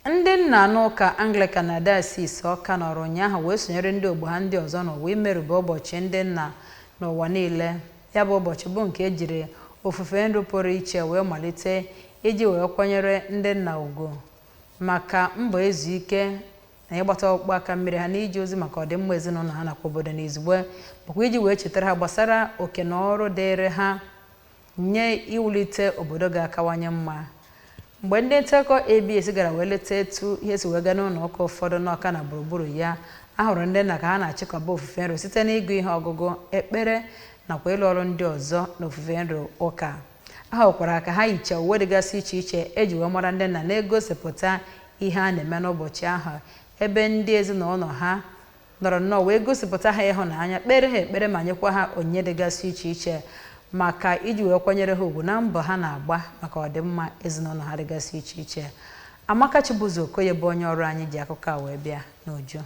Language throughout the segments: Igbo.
Ndị nna n'ụka Anglican na Diocese Awka nọrọ ụnyaahụ wee sonyere ndị ogbo ha ndị ọzọ n'ụwa imerube ụbọchị ndị nna n'ụwa niile. Ya bụ ụbọchị bụ nke ejiri ofufe nru pụrụ iche wee malite iji wee kwanyere ndị nna ugwu maka mbọ ezu ike na ịgbata ọkpụkpụ aka mmiri ha n'ije ozi maka ọdịmma ezinụlọ ha nakwa obodo n'izugbe, bụkwa iji wee chetara ha gbasara oke na ọrụ dịịrị ha nye iwulite obodo ga-akawanye mma. Mgbe ndị nta akụkọ ABS gara wee leta etu ihe si wee gaa n'ụlọ ụka ụfọdụ n'Awka na gburugburu ya, a hụrụ ndị nna ka ha na-achịkọba ofufe nru site n'ịgụ ihe ọgụgụ, ekpere nakwa ịlụ ọrụ ndị ọzọ n'ofufe nru ụka. A hụkwara ka ha yicha uwe dịgasị iche iche eji wee mara ndị nna, na-egosipụta ihe a na-eme n'ụbọchị ahụ, ebe ndị ezinụlọ ha nọrọ nnọọ wee gosipụta ha ịhụnanya, kpere ha ekpere ma nyekwa ha onyinye dịgasị iche iche maka iji wee kwanyere ha ugwu na mbọ ha na-agba maka ọdịmma ezinụlọ ha dịgasị iche iche. Amaka Chibuzo Okoye bụ onye ọrụ anyị ji akụkọ a wee bịa n'uju.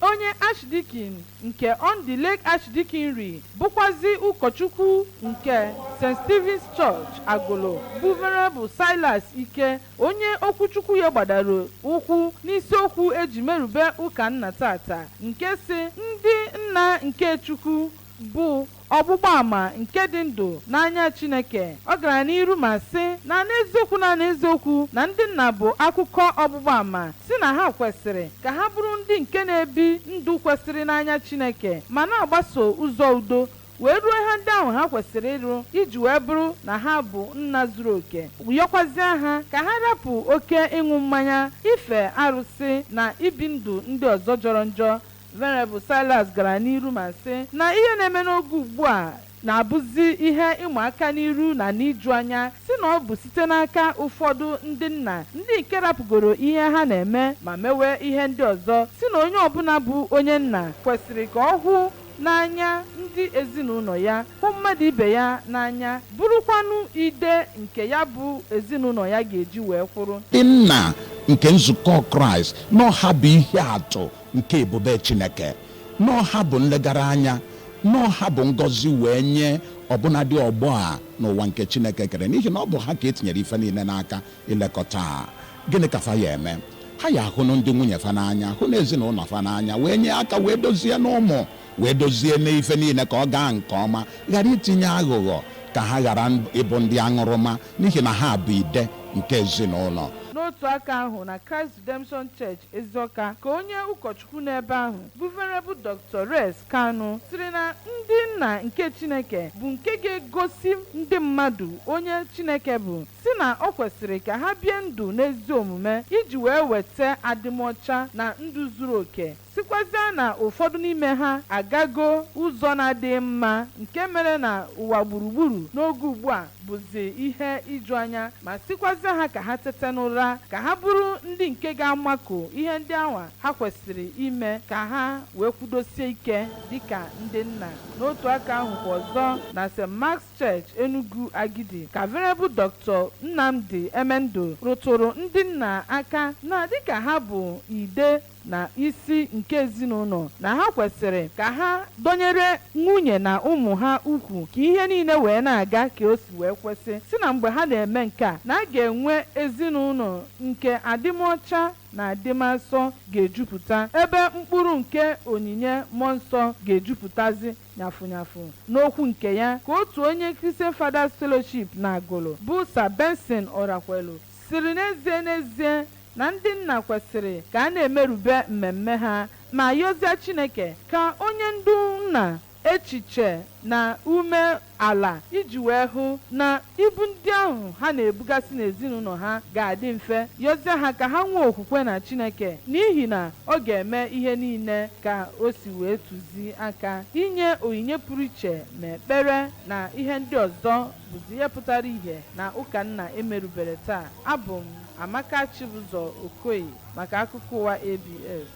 Onye Archdeacon nke On the Lake Archdeaconry, bụkwazi ụkọchukwu nke St. Stephen's Church, Agụlụ, bụ Venerable Silas Ike, onye okwuchukwu ya gbadoro ụkwụ n'isiokwu eji merube ụka nna tata, nke si "Ndị nna nke Chukwu bụ ọgbụgba ama nke dị ndụ n'anya Chineke". Ọ gara n'iru ma sị na n'eziokwu na n'eziokwu na ndị nna bụ akụkọ ọgbụgba ama, si na ha kwesịrị ka ha bụrụ ndị nke na-ebi ndụ kwesịrị n'anya Chineke ma na-agbaso ụzọ udo wee ruo ihe ndị ahụ ha kwesịrị ịrụ iji wee bụrụ na ha bụ nna zuru oke. Yọkwazie ha ka ha rapụ oke ịṅụ mmanya, ife arụsị na ibi ndụ ndị ọzọ jọrọ njọ. Venerable Silas gara n'iru ma sị na ihe na-eme n'oge ugbu a na-abụzi ihe ịma aka n'iru na n'iju anya, si na ọ bụ site n'aka ụfọdụ ndị nna, ndị nke rapụgoro ihe ha na-eme ma mewe ihe ndị ọzọ, si na onye ọbụla bụ onye nna kwesịrị ka ọ hụ n'anya ndị ezinụlọ ya, hụ mmadụ ibe ya n'anya, bụrụkwanụ ide nke ya bụ ezinụlọ ya ga-eji wee kwụrụ. Ndị nna nke nzukọ Kraịst n'ọha bụ ihe atụ nke ebube Chineke. N'ọha bụ nlegara anya, n'ọha bụ ngọzi wee nye ọbụnadị ọgbọ a n'ụwa nke Chineke kere, n'ihi na ọ bụ ha ka etinyere ife niile n'aka ilekọta a. Gịnị ka fa ya eme? Ha ya ahụnụ ndị nwunye fa n'anya, hụ na ezinụlọ fa n'anya, wee nye aka wee dozie n'ụmụ, wee dozie n'ife niile ka ọ gaa nke ọma, ghara itinye aghụghọ, ka ha ghara ịbụ ndị aṅụrụma, n'ihi na ha bụ ide nke ezinụlọ. N'otu aka ahụ, na Christ Redemption Church, Eziọka, ka onye ụkọchukwu n'ebe ahụ bụ Venerable Dr. Res Kanu sịrị na ndị nna nke Chineke bụ nke ga-egosi ndị mmadụ onye Chineke bụ, si na ọ kwesịrị ka ha bie ndụ n'ezi omume iji wee weta adịmọcha na ndụ zuru oke, sikwazịa na ụfọdụ n'ime ha agago ụzọ na-adịghị mma nke mere na ụwa gburugburu n'oge ugbu a bụzi ihe iju anya, ma sikwazịa ha ka ha tete n'ụra, ka ha bụrụ ndị nke ga-amakụ ihe ndị anwa ha kwesịrị ime ka ha wee kwudosie ike dịka ndị nna. N'otu aka ahụ kwa ọzọ, na St. Mark's Church, Enugu Agidi, ka Venerable Dr. Nnamdi Emendo rụtụrụ ndị nna aka na dịka ha bụ ide na isi nke ezinụlọ, na ha kwesịrị ka ha dọnyere nwunye na ụmụ ha ukwu ka ihe niile wee na-aga ka o si wee kwesị, si na mgbe ha na-eme nke a, na a ga-enwe ezinụlọ nke adịmọcha na adịmasọ ga-ejupụta, ebe mkpụrụ nke onyinye mmụọ nsọ ga-ejupụtazi nyafụnyafụ. N'okwu nke ya, ka otu onye Christian Fathers Fellowship na Agụlụ, bụ Sir Benson Orakwelu, siri n'ezie n'ezie na ndị nna kwesịrị ka a na-emerube mmemme ha, ma yọzie Chineke ka onye ndu nna echiche na ume ala iji wee hụ na ibu ndị ahụ ha na-ebugasị n'ezinụlọ ha ga-adị mfe, yọzie ha ka ha nwee okwukwe na Chineke, n'ihi na ọ ga-eme ihe niile ka o si wee tụzi aka inye onyinye pụrụ iche na ekpere na ihe ndị ọzọ bụzi ihe pụtara ìhè na ụka nna emerubere taa. Abụ m Amaka Chibụzọ Okoye maka akụkọ ụwa ABS.